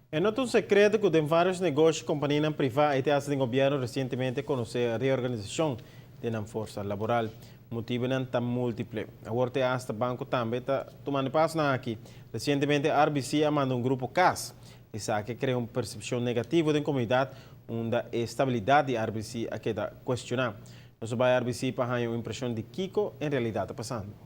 E no ta un sekreto ku den vários negoshi kompanianan privá i te hasta den gobièrnu resientemente konosé reorganisashon den nan forsa laboral. Motibunan ta múltiple. Awor te hasta banko tambe ta tumando e pasonan aki. Resientemente RBC a manda un grupo kas. Esaki a krea un persepshon negativo den komunidat unda e stabilidat di RBC a keda kuestioná. Nos a bai RBC pa haña un impreshon di kiko en realidat ta pasando.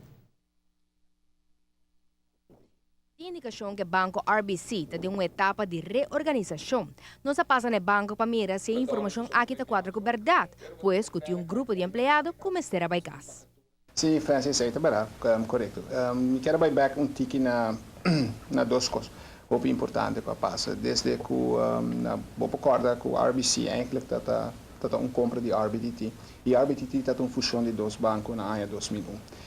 Tin indikashon ku e banko RBC ta den un etapa di reorganisashon. Nos a pasa na e banko pa mira si e informashon aki ta kuadra ku bèrdat, pues ku tin un grupo di empleado ku mester a bai kas. Sí, Francis, esei ta bèrdat, korekto. Mi kier a bai bèk un tiki na na dos kos hopi importante ku a pasa desde ku na bo por kòrda ku RBC eigentlik ta ta ta ta un kompra di RBTT i RBTT ta ta un fushon di dos banko na aña 2001.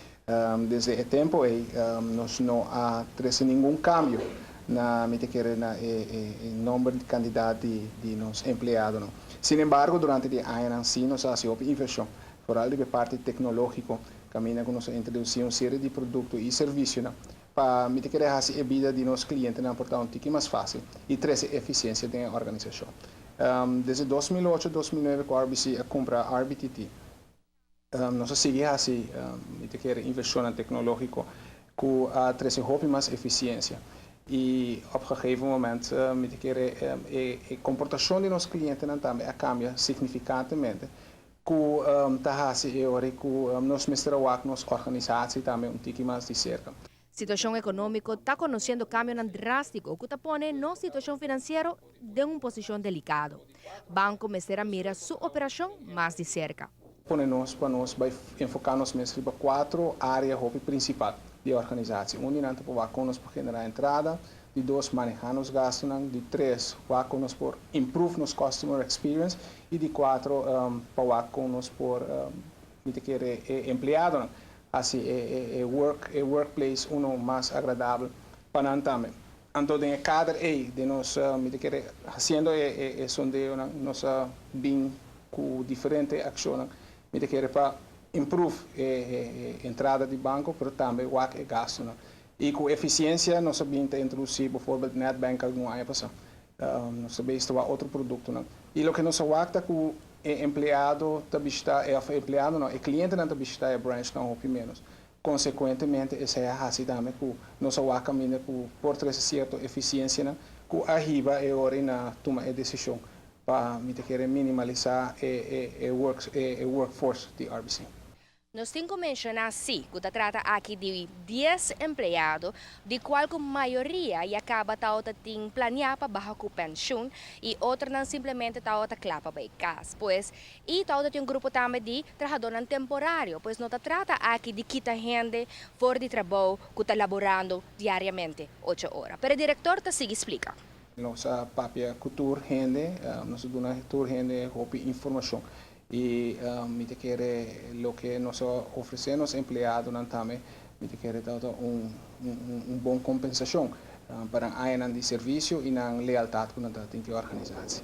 Desde e tempo ei nos no a trese ningun kambio na mi ta kere na e nomber di kandidat di nos empleadonan. Sin embargo durante di e añanan si nos a hasi hopi invershon, foral riba e parti teknológiko, kaminda ku nos a introdusí un serie di produkto i servisionan pa mi ta kere hasi e bida di nos klientenan por ta un tiki mas fásil i trese efisiensia den e organisashon. Desde 2008, 2009 ku RBC a kumpra RBTT, Nos a sigui hasi, mi ta kere, invershonnan teknológiko ku a trese hopi mas efisiensia. I op gegeven moment, mi ta kere, e komportashon di nos klientenan tambe a kambia signifikantemente, ku ta hasi e ora ku nos mester a wak nos organisasi tambe un tiki mas di serka. Situashon ekonómiko ta konosiendo kambionan drástiko ku ta pone nos situashon finansiero den un posishon delikado. Banko mester a mira su operashon mas di serka. Pone nos pa nos bai enfoká nos mes riba kuatro área hopi prinsipal di e organisasi. Un di nan ta por wak kon nos por generá entrada, di dos manehá nos gastunan, di tres wak kon nos por improve nos customer experience i di kuatro pa wak kon nos por mi ta kere e empleadonan hasi e work e workplace uno mas agradabel pa nan tambe. Anto den e kader ei den nos mi ta kere hasiendo e e sondeonan nos a bin ku diferente akshonnan mi ta kere pa improve e e entrada di banko pero tambe wak e gastunan i ku efisiensia nos a bin ta introdusi bovoorbeeld Netbank algun aña pasa. Nos ta bezig ta wak otro produktonan i loke nos a wak ta ku e empleado ta bishita e òf e empleado no, e klientenan ta bishita e branchnan hopi ménos. Konsekuentemente esei a hasi tambe ku nos a wak kaminda ku por trese sierto efisiensianan ku a hiba e ora i na tuma e desishon pa mi ta kere minimalisá e e workforce di RBC. Nos tin ku menshoná sí ku ta trata aki di 10 empleado, di kual ku mayoria ya kaba tabata tin planiá pa baha ku penshun i otronan simplemente tabata kla pa bai kas. Pues, i tabata tin un grupo tambe di trahadónan temporario, pues no ta trata aki di kita hende for di trabou ku ta laborando diariamente ocho ora. Pero e direktor ta sigui splika. Nos a papia ku tur hende, nos a duna tur hende hopi informashon. I mi ta kere loke nos a ofresé nos empleadonan tambe, mi ta kere tabata un un bon kompensashon pa nan añanan di servisio i nan lealtat ku nan ta tin ku e organisasi.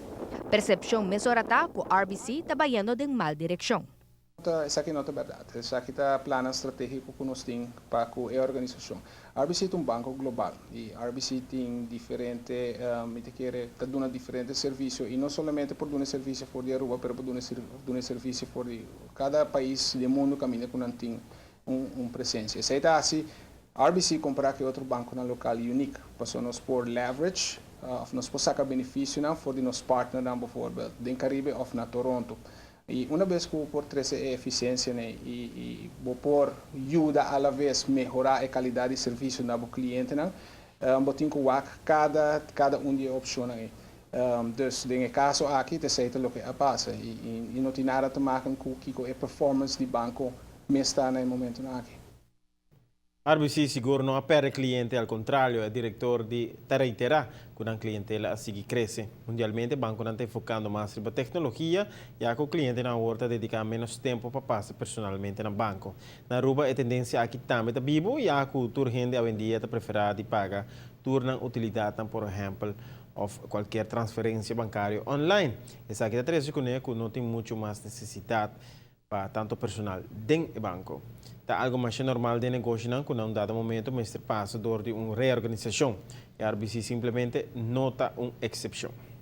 Persepshon mesora ta ku RBC ta bayendo den mal direkshon. Esaki no ta bèrdat. Esaki ta plannan stratégiko ku nos tin pa ku e organisashon. RBC ta un banko global i RBC tin diferente, mi ta kere ta duna diferente servisio i no solamente por duna e servisio for di Aruba pero por duna duna e servisio for di kada pais den mundu kaminda ku nan tin un presensia. Esei ta hasi RBC kompará ku e otro bankonan lokal unique pasobra nos por leverage òf nos por saka benefisionan for di nos partnernan bovoorbeeld den Karibe òf na Toronto. I una bes ku bo por trese e efisiensia nei i bo por yuda alaves mehorá e kalidat di servisio na bo klientenan, bo tin ku wak kada kada un di e opshonnan ei. Dus den e kaso aki ta esei ta loke a pasa i no tin nada te maken ku kiko e performance di banko mes ta na e momentunan aki. RBC sigur no a perde cliente, al contrario, e director di ta reitera cu nan clientela a sigui crece. Mundialmente banconan ta enfocando mas riba tecnologia, ya cu clientenan awor ta dedica menos tempo pa pasa personalmente na banco. Na Aruba e tendencia aki tambe ta bibo, ya cu tur hende awendia ta prefera di paga tur nan utilidadnan, por ehempel, of cualkier transferencia bancario online. Esaki ta trece cune cu no tin mucho mas necesidad pa tanto personal den e banco. Ta algo masha normal den negoshinan cu na un dado momento mester pasa door di un reorganisacion. RBC simplemente no ta un excepcion.